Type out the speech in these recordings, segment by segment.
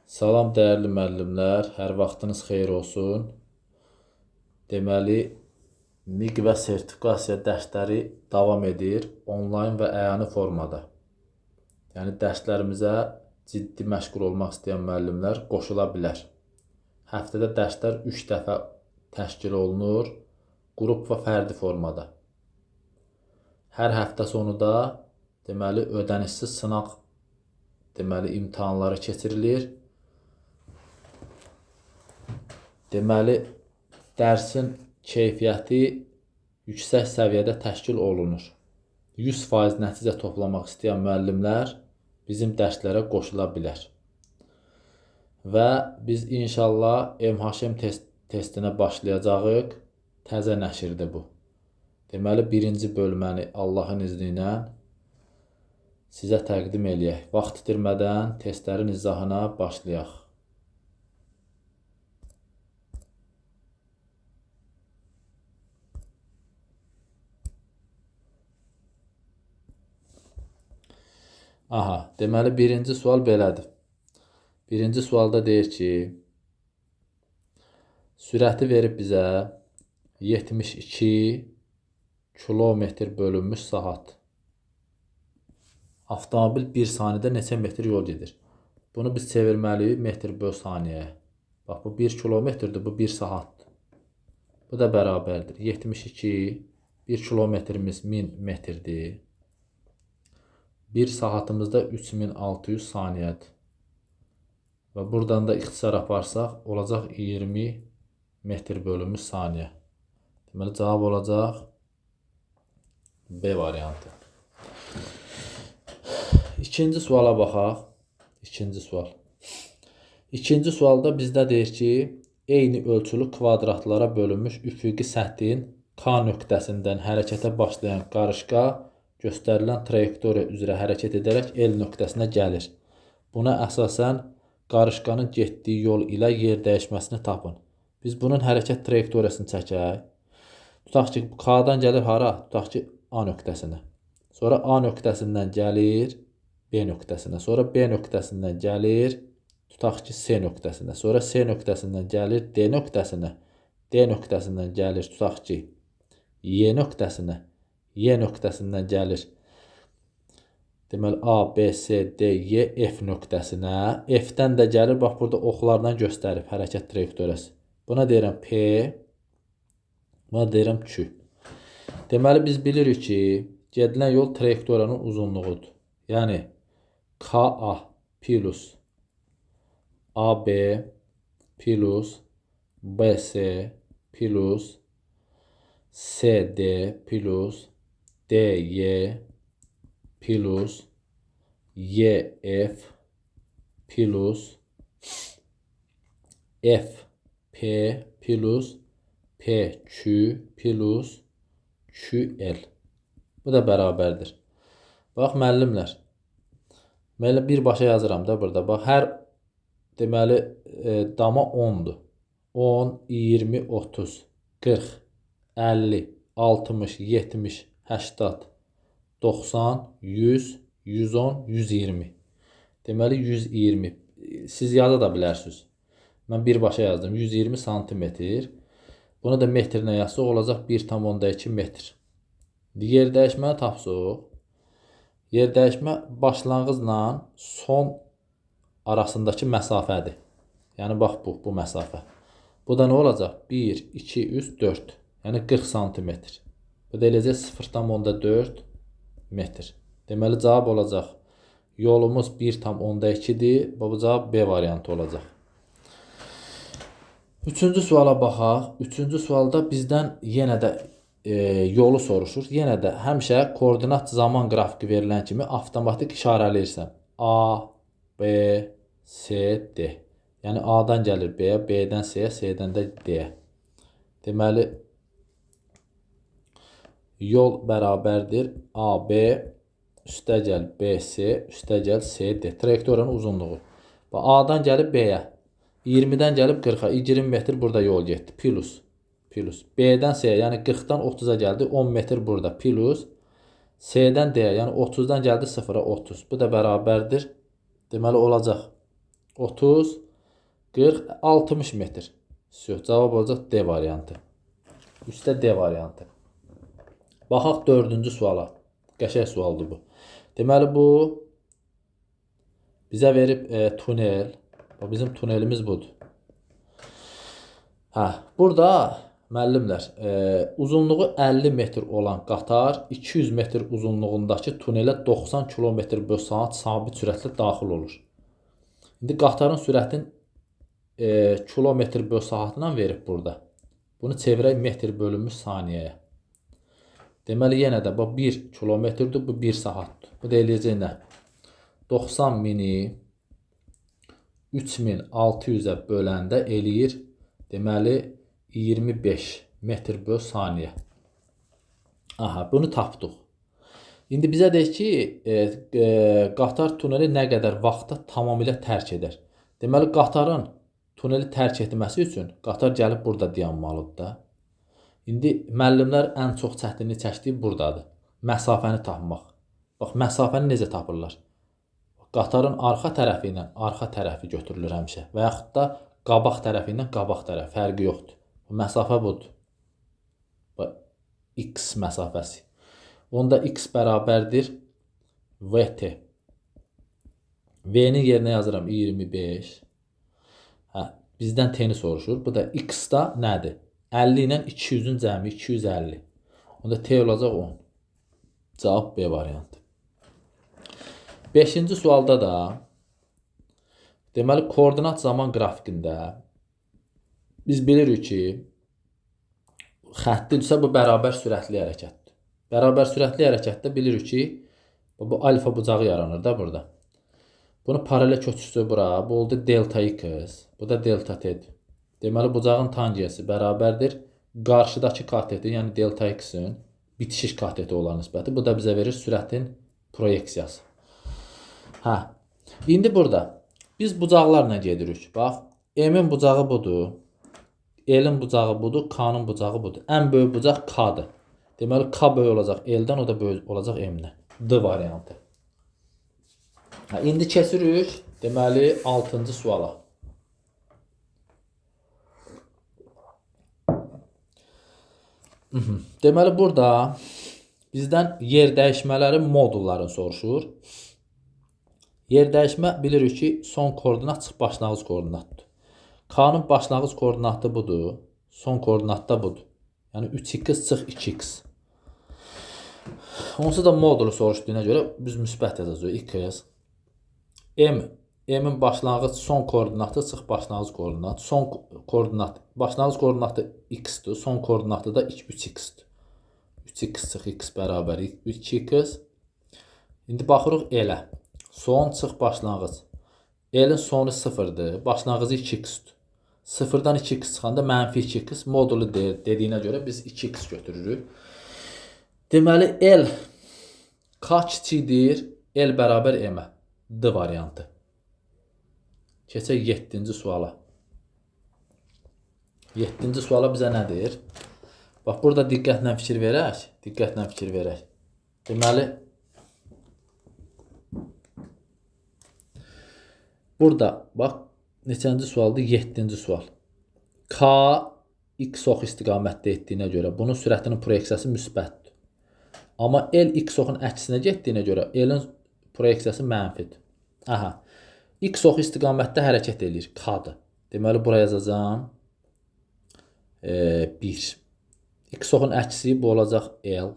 Salam dəyərli müəllimlər, hər vaxtınız xeyir olsun. Deməli, MİQ və sertifikasiya dərsləri davam edir onlayn və əyani formada. Yəni dərslərimizə ciddi məşğul olmaq istəyən müəllimlər qoşula bilər. Həftədə dərslər 3 dəfə təşkil olunur, qrup və fərdi formada. Hər həftə sonu da deməli ödənişsiz sınaq deməli imtahanları keçirilir. Deməli, dərsin keyfiyyəti yüksək səviyyədə təşkil olunur. 100% nəticə toplamaq istəyən müəllimlər bizim dərslərə qoşula bilər. Və biz inşallah MHM testinə başlayacağıq. Təzə nəşrdir bu. Deməli, birinci bölməni Allahın izni ilə sizə təqdim eləyək. Vaxt itirmədən testlərin izahına başlayaq. Aha, deməli birinci sual belədir. Birinci sualda deyir ki, sürəti verib bizə 72 kilometr bölünmüş saat. Avtomobil 1 saniyədə neçə metr yol gedir? Bunu biz çevirməliyik metr böl saniyəyə. Bax, bu 1 kilometrdir, bu 1 saatdır. Bu da bərabərdir. 72, 1 kilometrimiz 1000 metrdir. 1 saatımızda 3600 saniyədir. Və buradan da ixtisar aparsaq, olacaq 20 metr bölünmüş saniyə. Deməli, cavab olacaq B variantı. İkinci suala baxaq. İkinci sual. İkinci sualda bizdə deyir ki, eyni ölçülü kvadratlara bölünmüş üfüqi səthin K nöqtəsindən hərəkətə başlayan qarışqa göstərilən trayektoriya üzrə hərəkət edərək L nöqtəsinə gəlir. Buna əsasən qarışqanın getdiyi yol ilə yer dəyişməsini tapın. Biz bunun hərəkət trayektoriyasını çəkək. Tutaq ki, K-dan gəlir hara? Tutaq ki, A nöqtəsinə. Sonra A nöqtəsindən gəlir B nöqtəsinə. Sonra B nöqtəsindən gəlir, tutaq ki, C nöqtəsinə. Sonra C nöqtəsindən gəlir D nöqtəsinə. D nöqtəsindən gəlir, tutaq ki, Y nöqtəsinə. Y nöqtəsindən gəlir. Deməli, A, B, C, D, Y, F nöqtəsinə. F-dən də gəlir, bax, burada oxlardan göstərib hərəkət trayektoriyası. Buna deyirəm P, buna deyirəm Q. Deməli, biz bilirik ki, gedilən yol trayektoriyanın uzunluğudur. Yəni, KA plus AB plus BC plus CD plus DY plus YF plus FP plus PQ plus QL. Bu da bərabərdir. Bax, müəllimlər, mən elə birbaşa yazıram da burada. Bax, hər deməli, dama 10-dur. 10, 20, 30, 40, 50, 60, 70, 80, 90, 100, 110, 120. Deməli, 120. Siz yaza da bilərsiniz. Mən birbaşa yazdım. 120 santimetr. Bunu da metrlə yazsaq, olacaq 1,2 metr. Yer dəyişməni tapsaq. Yer dəyişmə başlanğıcla son arasındakı məsafədir. Yəni, bax bu məsafə. Bu da nə olacaq? 1, 2, 3, 4. Yəni, 40 santimetr. Bu da eləcə 0,4 metr. Deməli, cavab olacaq. Yolumuz 1,2-dir. Bu cavab B variantı olacaq. Üçüncü suala baxaq. Üçüncü sualda bizdən yenə də yolu soruşur. Yenə də həmişə koordinat zaman qrafiki verilən kimi avtomatik işarələyirsən. A, B, C, D. Yəni, A-dan gəlir B-yə, B-dən C-yə, C-dən də D-yə. Deməli, yol bərabərdir AB üstəgəl BC üstəgəl CD. Trayektoriyanın uzunluğu. Bax, A-dan gəlib B-yə. 20-dən gəlib 40-a. 20 metr burada yol getdi. Plus. Plus. B-dən C-yə, yəni 40-dan 30-a gəldi. 10 metr burada. Plus. C-dən D-yə, yəni 30-dan gəldi 0-a 30. Bu da bərabərdir. Deməli, olacaq 30, 40, 60 metr. Cavab olacaq D variantı. 3-də D variantı. Baxaq 4-cü suala. Qəşəng sualdır bu. Deməli, bu bizə verib tunel. Bizim tunelimiz budur. Hə, burada müəllimlər, uzunluğu 50 metr olan qatar 200 metr uzunluğundakı tunelə 90 km böl saat sabit sürətlə daxil olur. İndi qatarın sürətini kilometr böl saatla verib burada. Bunu çevirək metr bölünmüş saniyəyə. Deməli, yenə də bu 1 kilometrdir, bu 1 saatdır. Bu da eləyəcək nə? 90 mini 3600-ə böləndə eləyir, deməli, 25 metr böl saniyə. Aha, bunu tapdıq. İndi bizə deyir ki, qatar tuneli nə qədər vaxtda tamamilə tərk edər? Deməli, qatarın tuneli tərk etməsi üçün qatar gəlib burada dayanmalıdır da. İndi müəllimlər ən çox çətinlik çəkdiyi buradadır. Məsafəni tapmaq. Bax, məsafəni necə tapırlar? Qatarın arxa tərəfi ilə arxa tərəfi götürülür həmişə. Və yaxud da qabaq tərəfi ilə qabaq tərəfi. Fərqi yoxdur. Məsafə budur. Bax, X məsafəsi. Onda X bərabərdir VT. V-nin yerinə yazıram 25. Hə, bizdən T-ni soruşur. Bu da X-da nədir? 50 ilə 200-ün cəmi 250. Onda T olacaq 10. Cavab B variantı. 5-ci sualda da deməli, koordinat zaman qrafikində biz bilirik ki, xətlidirsə bu bərabər sürətli hərəkətdir. Bərabər sürətli hərəkətdə bilirik ki, bu alfa bucağı yaranır da burada. Bunu paralel köçürsə bura, bu oldu delta x, bu da delta t-dir. Deməli, bucağın tangensi bərabərdir qarşıdakı katetin, yəni delta x-in bitişik kateti olan nisbəti. Bu da bizə verir sürətin proyeksiyası. Hə, indi burada biz bucaqlarla gedirik. Bax, M-in bucağı budur, L-in bucağı budur, K-nın bucağı budur. Ən böyük bucaq K-dır. Deməli, K böyük olacaq L-dən, o da böyük olacaq M-dən. D variantı. Hə, indi keçirik, deməli, 6-cı suala. Deməli, burada bizdən yer dəyişmələrin modullarını soruşur. Yer dəyişmə bilirik ki, son koordinat çıx başlanğıc koordinatdır. K-nın başlanğıc koordinatı budur, son koordinat da budur. Yəni 3x çıx 2x. Onsuz da modulu soruşduğuna görə biz müsbət yazacağıq. 2x. M-in başlanğıc son koordinatı çıx başlanğıc koordinat. Son koordinat, başlanğıc koordinatı x-dir, son koordinatı da 3x-dir. 3x çıx x bərabər 2x. İndi baxırıq L-ə. Son çıx başlanğıc. L-in sonu 0-dır, başlanğıcı 2x-dir. 0-dan 2x çıxanda mənfi 2x modulu dediyinə görə biz 2x götürürük. Deməli, L K kiçikdir, L bərabər M-ə. D variantı. Keçək 7-ci suala. 7-ci suala bizə nə deyir? Bax, burada diqqətlə fikir verək. Diqqətlə fikir verək. Deməli, burada, bax, neçənci sualdır? 7-ci sual. K x ox istiqamətdə etdiyinə görə bunun sürətinin proyeksiyası müsbətdir. Amma L x oxun əksinə getdiyinə görə L-in proyeksiyası mənfidir. Aha. X oxu istiqamətdə hərəkət eləyir. K-dır. Deməli, bura yazacağam 1. X oxun əksi bu olacaq L.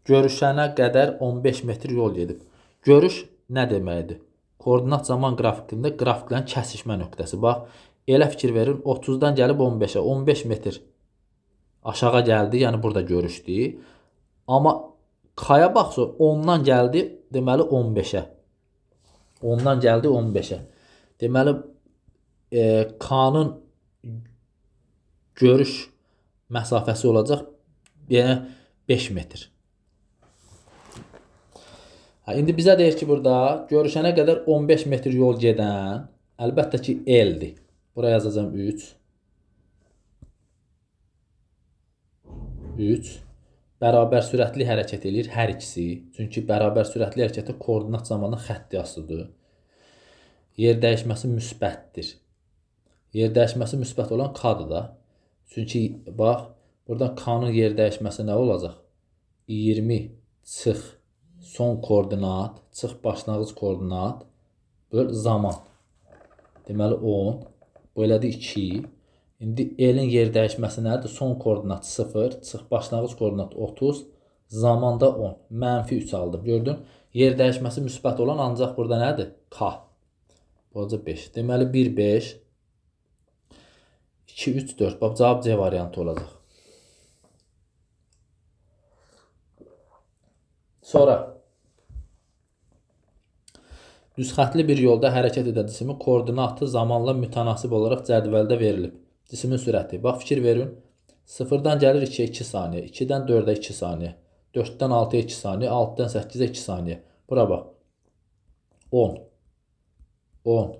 Görüşənə qədər 15 metr yol gedib. Görüş nə deməkdir? Koordinat zaman qrafikində qrafiklərin kəsişmə nöqtəsi. Bax, elə fikir verin, 30-dan gəlib 15-ə, 15 metr aşağı gəldi, yəni burada görüşdü. Amma K-ya baxsa, 10-dan gəldi, deməli 15-ə. 10-dan gəldi 15-ə. Deməli, K-nın görüş məsafəsi olacaq, yəni 5 metr. Hə, indi bizə deyir ki, burada görüşənə qədər 15 metr yol gedən, əlbəttə ki, L-dir. Buraya yazacağam 3. 3. Bərabər sürətli hərəkət eləyir hər ikisi. Çünki bərabər sürətli hərəkətə koordinat zamanı xətti asılıdır. Yer dəyişməsi müsbətdir. Yer dəyişməsi müsbət olan K-dır da. Çünki bax, buradan K-nın yer dəyişməsi nə olacaq? 20 çıx son koordinat, çıx başlanğıc koordinat, böl zaman. Deməli 10, bu elədi 2. İndi L-in yer dəyişməsi nədir? Son koordinat 0, çıx başlanğıc koordinat 30, zamanda 10. Mənfi 3 aldım. Gördün? Yer dəyişməsi müsbət olan ancaq burada nədir? K. Bu olacaq 5. Deməli 1, 5, 2, 3, 4. Bax, cavab C variantı olacaq. Sonra düz xətli bir yolda hərəkət edən cismin koordinatı zamanla mütənasib olaraq cədvəldə verilib. Cismin sürəti. Bax, fikir verin. 0-dan gəlir 2-yə 2 saniyə, 2-dən 4-ə 2 saniyə, 4-dən 6-ya 2 saniyə, 6-dan 8-ə 2 saniyə. Bura bax. 10, 10,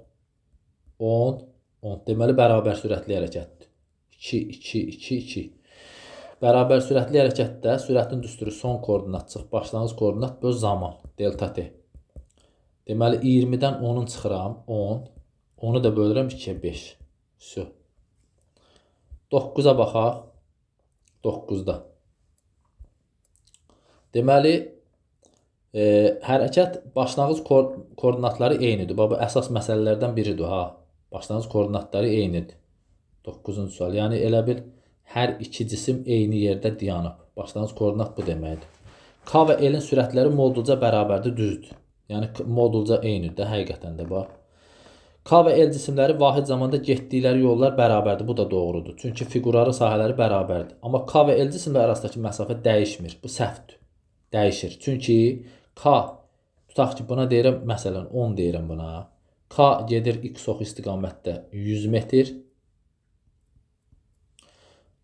10, 10. Deməli, bərabər sürətli hərəkətdir. 2, 2, 2, 2. Bərabər sürətli hərəkətdə sürətin düsturu son koordinat çıx, başlanğıc koordinat böl zaman, delta t. Deməli, 20-dən 10-un çıxıram, 10. 10-u da bölürəm 2-yə 5. Vse. 9-a baxaq. 9-da. Deməli, hərəkət başlanğıc koordinatları eynidir. Bax, bu əsas məsələlərdən biridir. Ha. Başlanğıc koordinatları eynidir. 9-cu sual. Yəni, elə bil, hər iki cisim eyni yerdə dayanıb. Başlanğıc koordinat bu deməkdir. K və L-in sürətləri modulca bərabərdir, düzdür. Yəni, modulca eynidir də, həqiqətən də, bax. K və L cisimləri vahid zamanda getdikləri yollar bərabərdir. Bu da doğrudur. Çünki fiqurların sahələri bərabərdir. Amma K və L cisimləri arasındakı məsafə dəyişmir. Bu səhvdir. Dəyişir. Çünki K, tutaq ki, buna deyirəm, məsələn, 10 deyirəm buna. K gedir X oxu istiqamətdə 100 metr.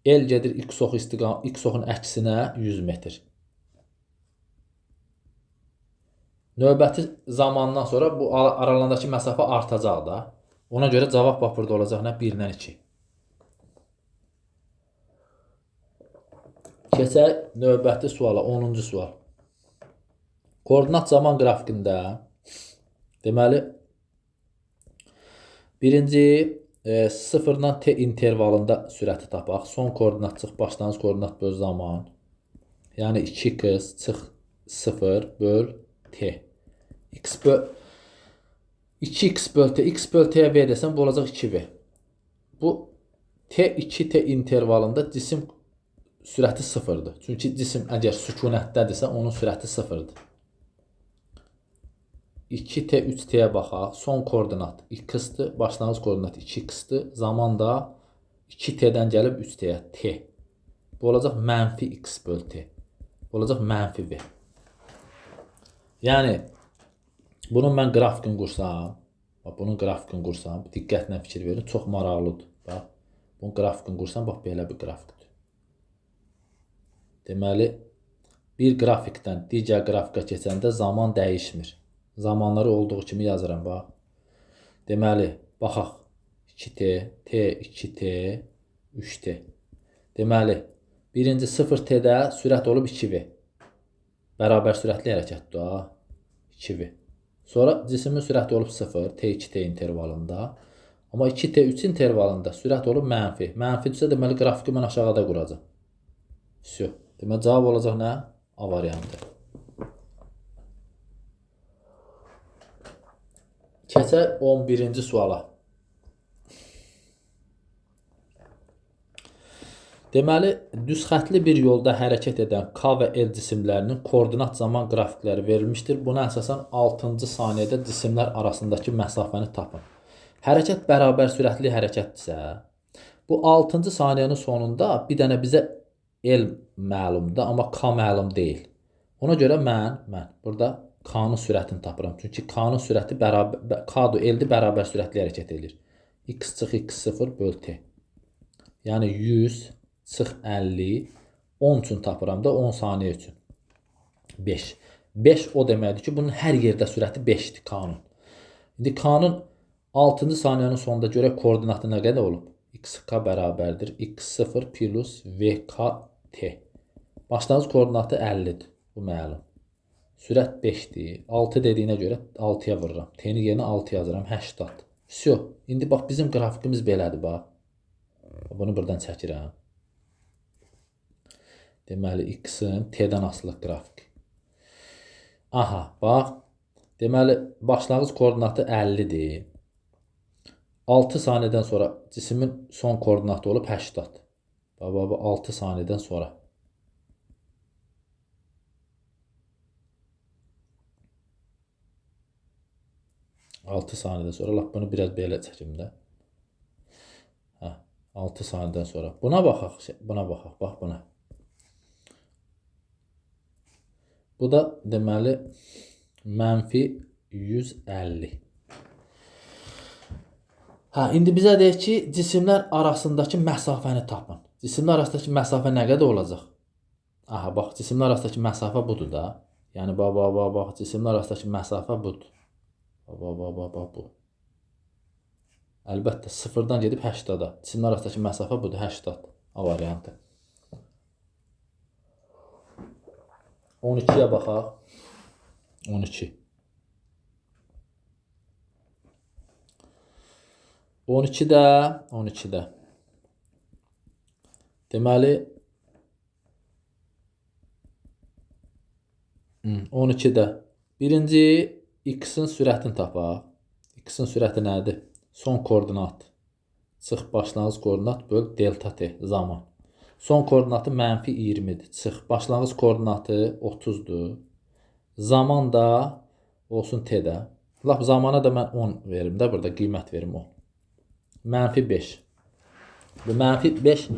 L gedir X oxu X oxun əksinə 100 metr. Növbəti zamandan sonra bu aralarındakı məsafə artacaq da. Ona görə cavab bax burada olacaq nə? 1-dən 2. Keçək növbəti suala, 10-cu sual. Koordinat zaman qrafikində deməli birinci 0-dan T intervalında sürəti tapaq. Son koordinat çıx, başlanğıc koordinat böl zaman. Yəni 2x çıx 0 böl T. X böl 2x böl T, x böl T-yə V desəm, bu olacaq 2V. Bu T2T intervalında cisim sürəti 0-dır. Çünki cisim əgər sükunətdədirsə, onun sürəti 0-dır. 2T 3T-yə baxaq. Son koordinat x-dir, başlanğıc koordinat 2x-dir. Zaman da 2T-dən gəlib 3T-yə, T. Bu olacaq mənfi x böl T. Bu olacaq mənfi V. Yəni, bunun mən qrafikini qursam, bax, bunun qrafikini qursam, diqqətlə fikir verin, çox maraqlıdır. Bax, bunun qrafikini qursam, bax, belə bir qrafikdir. Deməli, bir qrafikdən digər qrafikə keçəndə zaman dəyişmir. Zamanları olduğu kimi yazıram, bax. Deməli, baxaq. 2T, T, 2T, 3T. Deməli, birinci 0T-də sürət olub 2V. Bərabər sürətli hərəkətdir, ha. 2V. Sonra cismin sürəti olub 0, T2T intervalında. Amma 2T3 intervalında sürət olub mənfi. Mənfidirsə, deməli, qrafiki mən aşağıda quracam. Vse. Deməli, cavab olacaq nə? A variantı. Keçək 11-ci suala. Deməli, düz xətli bir yolda hərəkət edən K və L cisimlərinin koordinat zaman qrafikləri verilmişdir. Buna əsasən 6-cı saniyədə cisimlər arasındakı məsafəni tapın. Hərəkət bərabər sürətli hərəkətdirsə, bu 6-cı saniyənin sonunda bir dənə bizə L məlumdur, amma K məlum deyil. Ona görə mən burada K-nın sürətini tapıram. Çünki K-nın sürəti bərabər, K-dır, L-dir, bərabər sürətli hərəkət edir. X çıx x0 böl T. Yəni 100 çıx 50, 10 üçün tapıram da, 10 saniyə üçün. 5. 5 o deməkdir ki, bunun hər yerdə sürəti 5-dir K-nın. İndi K-nın 6-cı saniyənin sonunda görə koordinatı nə qədər olub? XK bərabərdir. X0 plus VKT. Başlanğıc koordinatı 50-dir. Bu məlum. Sürət 5-dir. 6 dediyinə görə 6-ya vururam. T-ni yerinə 6 yazıram. 80. Vsyo. İndi bax bizim qrafikimiz belədir bax. Bunu buradan çəkirəm. Deməli x-in t-dən asılı qrafik. Aha, bax. Deməli başlanğıc koordinatı 50-dir. 6 saniyədən sonra cismin son koordinatı olub 80. Bax, bax, bax, 6 saniyədən sonra. Lap bunu biraz belə çəkim də. Hə, 6 saniyədən sonra. Buna baxaq, buna baxaq, bax buna. Bu da deməli mənfi 150. Hə, indi bizə deyir ki, cisimlər arasındakı məsafəni tapın. Cisimlər arasındakı məsafə nə qədər olacaq? Aha, bax, cisimlər arasındakı məsafə budur da. Yəni, bax, bax, bax, bax, cisimlər arasındakı məsafə budur. Bax, bax, bax, bax, bu. Əlbəttə, 0-dan gedib 80-a. Cisimlər arasındakı məsafə budur, 80. A variantı. 12-yə baxaq. 12. 12-də. Deməli, 12-də. Birinci, x-in sürətini tapaq. X-in sürəti nədir? Son koordinat. Çıx başlanğıc koordinat böl delta t zaman. Son koordinatı mənfi 20-dir. Çıx başlanğıc koordinatı 30-dur. Zaman da olsun t-də. Lap zamana da mən 10 verim də burada qiymət verim 10. Mənfi 5. Bu mənfi 5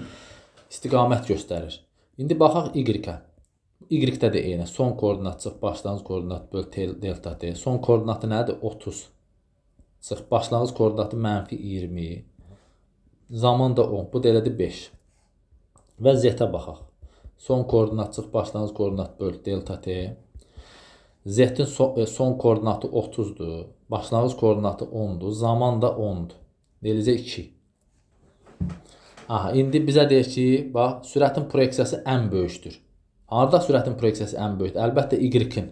istiqamət göstərir. İndi baxaq y-ə. Y-də də eyni. Son koordinat çıx başlanğıc koordinat böl t, delta t. Son koordinatı nədir? 30. Çıx başlanğıc koordinatı mənfi 20. Zaman da 10. Bu da elədir 5. Və z-ə baxaq. Son koordinat çıx başlanğıc koordinat böl delta t. Z-in son koordinatı 30-dur. Başlanğıc koordinatı 10-dur. Zaman da 10-dur. Eləcə 2. Aha, indi bizə deyir ki, bax, sürətin proyeksiyası ən böyükdür. Harda sürətin proyeksiyası ən böyükdür? Əlbəttə y-in.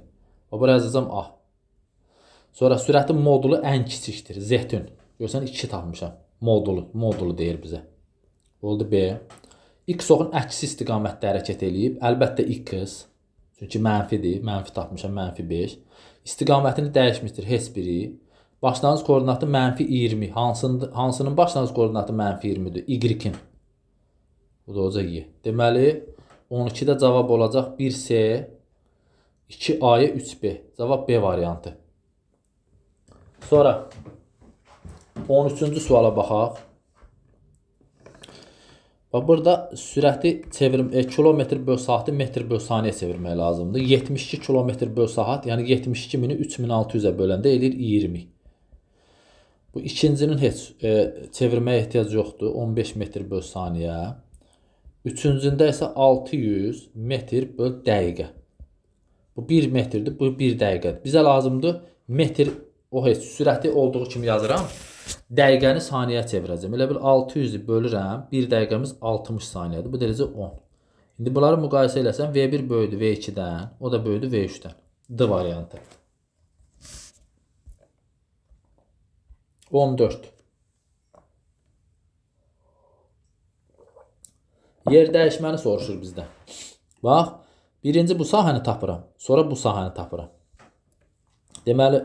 Bura yazacağam A. Sonra sürətin modulu ən kiçikdir. Z-in. Görsən 2 tapmışam. Modulu deyir bizə. Oldu B. X oxun əksi istiqamətdə hərəkət eləyib. Əlbəttə x. Çünki mənfidir. Mənfi tapmışam. Mənfi 5. İstiqamətini dəyişmişdir heç biri. Başlanğıc koordinatı mənfi 20. Hansının başlanğıc koordinatı mənfi 20-dir? Y-in. Bu da olacaq Y. Deməli, 12-də cavab olacaq 1C, 2A-ya 3B. Cavab B variantı. Sonra 13-cü suala baxaq. Bax, burada sürəti kilometr böl saatı metr böl saniyə çevirmək lazımdır. 72 kilometr böl saat, yəni 72.000-i 3600-ə böləndə eləyir 20. Bu ikincinin heç çevirməyə ehtiyac yoxdur. 15 metr böl saniyə. Üçüncündə isə 600 metr böl dəqiqə. Bu 1 metrdir, bu 1 dəqiqədir. Bizə lazımdır metr, o heç sürəti olduğu kimi yazıram. Dəqiqəni saniyə çevirəcəm. Elə bil 600-ü bölürəm. 1 dəqiqəmiz 60 saniyədir. Bu dərəcə 10. İndi bunları müqayisə eləsəm V1 böyüdü V2-dən, o da böyüdü V3-dən. D variantı. 14. Yer dəyişməni soruşur bizdən. Bax, birinci bu sahəni tapıram. Sonra bu sahəni tapıram. Deməli,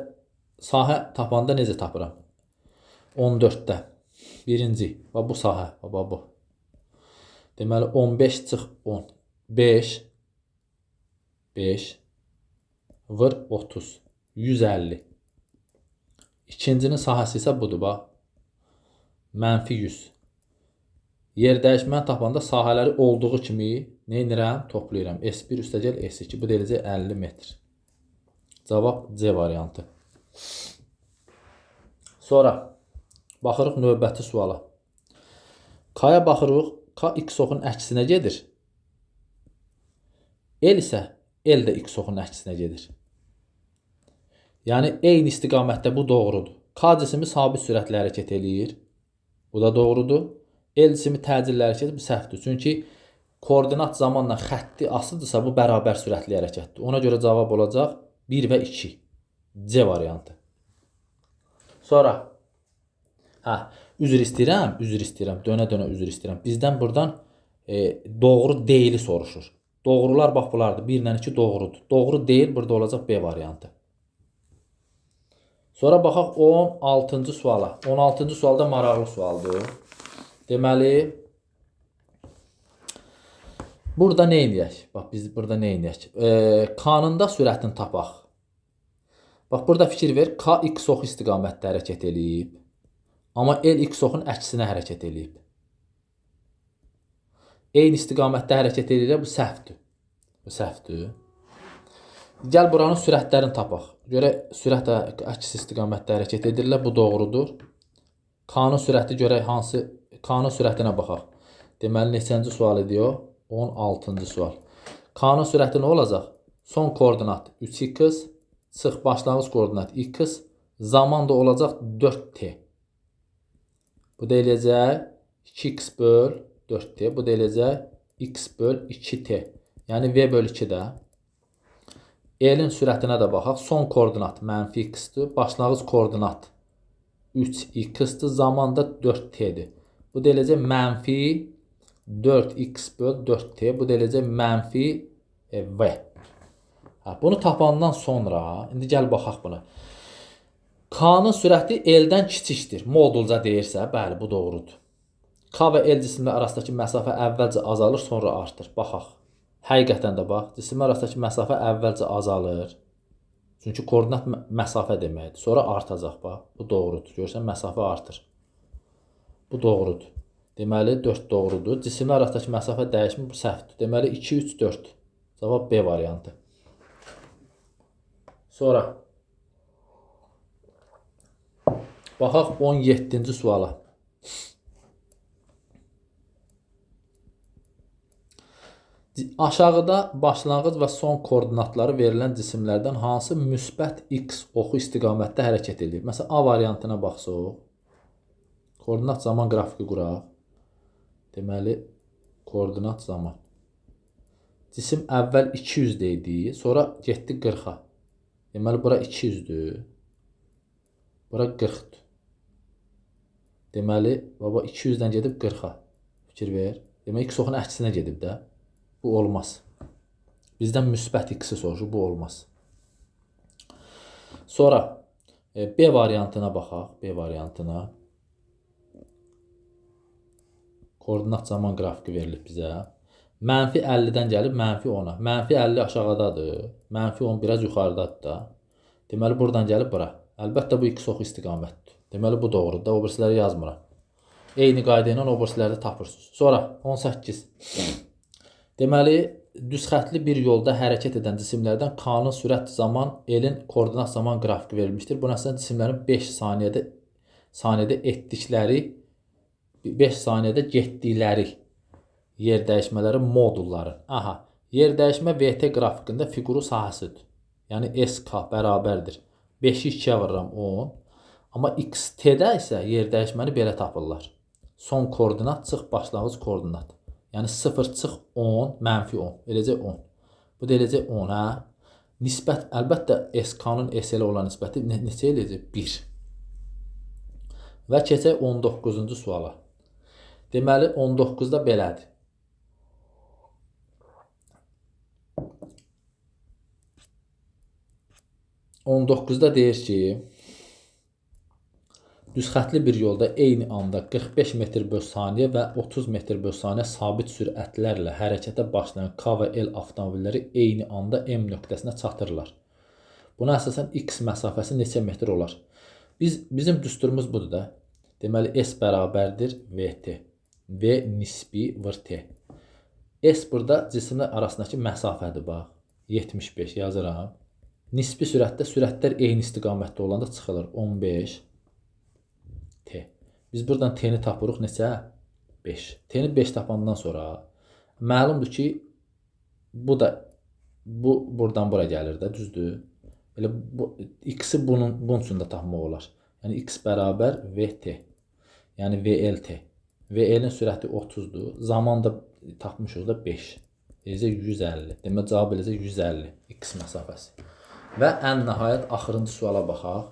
sahə tapanda necə tapıram? 14-də. Birinci. Bax, bu sahə. Bax, bu. Deməli, 15 çıx 10. 5. 5. Vır 30. 150. İkincinin sahəsi isə budur, bax. Mənfi 100. Yer dəyişməni tapanda sahələri olduğu kimi nə edirəm? Toplayıram. S1 üstəgəl S2. Bu da eləcə 50 metr. Cavab C variantı. Sonra baxırıq növbəti suala. K-ya baxırıq. K x oxun əksinə gedir. L isə L də x oxun əksinə gedir. Yəni eyni istiqamətdə bu doğrudur. K cismi sabit sürətlə hərəkət eləyir. Bu da doğrudur. L cismi təcillə hərəkət edir, bu səhvdir. Çünki koordinat zamanla xətti asılıdırsa, bu bərabər sürətli hərəkətdir. Ona görə cavab olacaq 1 və 2. C variantı. Sonra üzr istəyirəm, üzr istəyirəm. Dönə-dönə üzr istəyirəm. Bizdən buradan doğru deyili soruşur. Doğrular bax bunlardır. 1 ilə 2 doğrudur. Doğru deyil burada olacaq B variantı. Sonra baxaq 16-cı suala. 16-cı sualda maraqlı sualdır. Deməli, burada nə eləyək? Bax, biz burada nə eləyək? K-nın da sürətini tapaq. Bax, burada fikir ver. K x oxu istiqamətdə hərəkət eləyib. Amma L x oxun əksinə hərəkət eləyib. Eyni istiqamətdə hərəkət eləyirlər, bu səhvdir. Bu səhvdir. Gəl buranın sürətlərini tapaq. Görək sürət əks istiqamətdə hərəkət edirlər, bu doğrudur. K-nın sürəti görək hansı, K-nın sürətinə baxaq. Deməli, neçənci sual ediyor? 16-cı sual. K-nın sürəti nə olacaq? Son koordinat 3x, çıx başlanğıc koordinat x, zaman da olacaq 4t. Bu da eləyəcək 2x böl 4t. Bu da eləyəcək x böl 2t. Yəni v böl 2 də. L-in sürətinə də baxaq. Son koordinat mənfi x-dir. Başlanğıc koordinat 3x-dir. Zaman da 4t-dir. Bu da eləyəcək mənfi 4x böl 4t. Bu da eləyəcək mənfi v. Bunu tapandan sonra, indi gəl baxaq buna. K-nın sürəti L-dən kiçikdir. Modulca deyirsə, bəli, bu doğrudur. K və L cisimlər arasındakı məsafə əvvəlcə azalır, sonra artır. Baxaq. Həqiqətən də bax, cisimlər arasındakı məsafə əvvəlcə azalır. Çünki koordinat məsafə deməkdir. Sonra artacaq, bax. Bu doğrudur. Görürsən, məsafə artır. Bu doğrudur. Deməli, 4 doğrudur. Cisimlər arasındakı məsafə dəyişmir, bu səhvdir. Deməli, 2, 3, 4. Cavab B variantı. Sonra baxaq 17-ci suala. Aşağıda başlanğıc və son koordinatları verilən cisimlərdən hansı müsbət x oxu istiqamətdə hərəkət edir? Məsələn, A variantına baxsaq, koordinat zaman qrafiki quraq. Deməli, koordinat zaman. Cisim əvvəl 200 idi, sonra getdi 40-a. Deməli, bura 200-dür. Bura 40-dır. Deməli, baba 200-dən gedib 40-a. Fikir ver. Deməli, x oxunun əksinə gedib də. Bu olmaz. Bizdən müsbət x-i soruşur. Bu olmaz. Sonra B variantına baxaq. B variantına. Koordinat zaman qrafiki verilib bizə. Mənfi 50-dən gəlib mənfi 10-a. Mənfi 50 aşağıdadır. Mənfi 10 biraz yuxarıdadır da. Deməli, buradan gəlib bura. Əlbəttə, bu x oxu istiqamətdir. Deməli, bu doğrudur da. O birisiləri yazmıram. Eyni qayda ilə o birisiləri də tapırsınız. Sonra 18. Deməli, düz xətli bir yolda hərəkət edən cisimlərdən K-nın sürət zaman, L-in koordinat zaman qrafiki verilmişdir. Buna əsasən cisimlərin 5 saniyədə etdikləri, 5 saniyədə getdikləri yer dəyişmələri modulları. Aha, yer dəyişmə VT qrafikində fiquru sahəsidir. Yəni SK bərabərdir. 5-i 2-yə vururam 10. Amma XT-də isə yer dəyişməni belə tapırlar. Son koordinat çıx başlanğıc koordinat. Yəni 0 çıx 10, mənfi 10. Eləcək 10. Bu da eləcək 10, hə? Nisbət, əlbəttə SK-nın SL-ə olan nisbəti neçə eləyəcək? 1. Və keçək 19-cu suala. Deməli, 19-da belədir. 19-da deyir ki, düz xətli bir yolda eyni anda 45 metr böl saniyə və 30 metr böl saniyə sabit sürətlərlə hərəkətə başlayan K və L avtomobilləri eyni anda M nöqtəsinə çatırlar. Buna əsasən X məsafəsi neçə metr olar? Bizim düsturumuz budur da. Deməli, S bərabərdir VT. V nisbi vır T. S burada cisimlər arasındakı məsafədir, bax. 75 yazıram. Nisbi sürətdə sürətlər eyni istiqamətdə olanda çıxılır. 15 T. Biz buradan T-ni tapırıq neçə? 5. T-ni 5 tapandan sonra məlumdur ki, bu da bu buradan bura gəlir də, düzdür? Elə bu x-i bunun üçün də tapmaq olar. Yəni x bərabər VT. Yəni VLT. VL-in sürəti 30-dur. Zaman da tapmışıq da 5. Eləcə 150. Demək cavab eləcə 150 x məsafəsi. Və ən nəhayət axırıncı suala baxaq.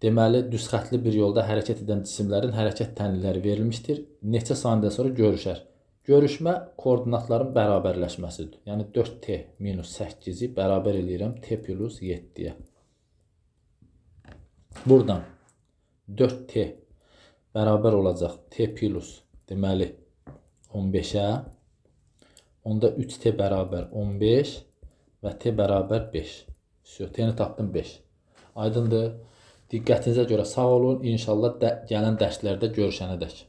Deməli, düz xəttli bir yolda hərəkət edən cisimlərin hərəkət tənlikləri verilmişdir. Neçə saniyədən sonra görüşər? Görüşmə koordinatların bərabərləşməsidir. Yəni 4t minus 8-i bərabər eləyirəm t plus 7-yə. Buradan 4t bərabər olacaq t plus deməli 15-ə. Onda 3t bərabər 15 və t bərabər 5. T-ni tapdım 5. Aydındır? Diqqətinizə görə sağ olun. İnşallah gələn dərslərdə görüşənədək.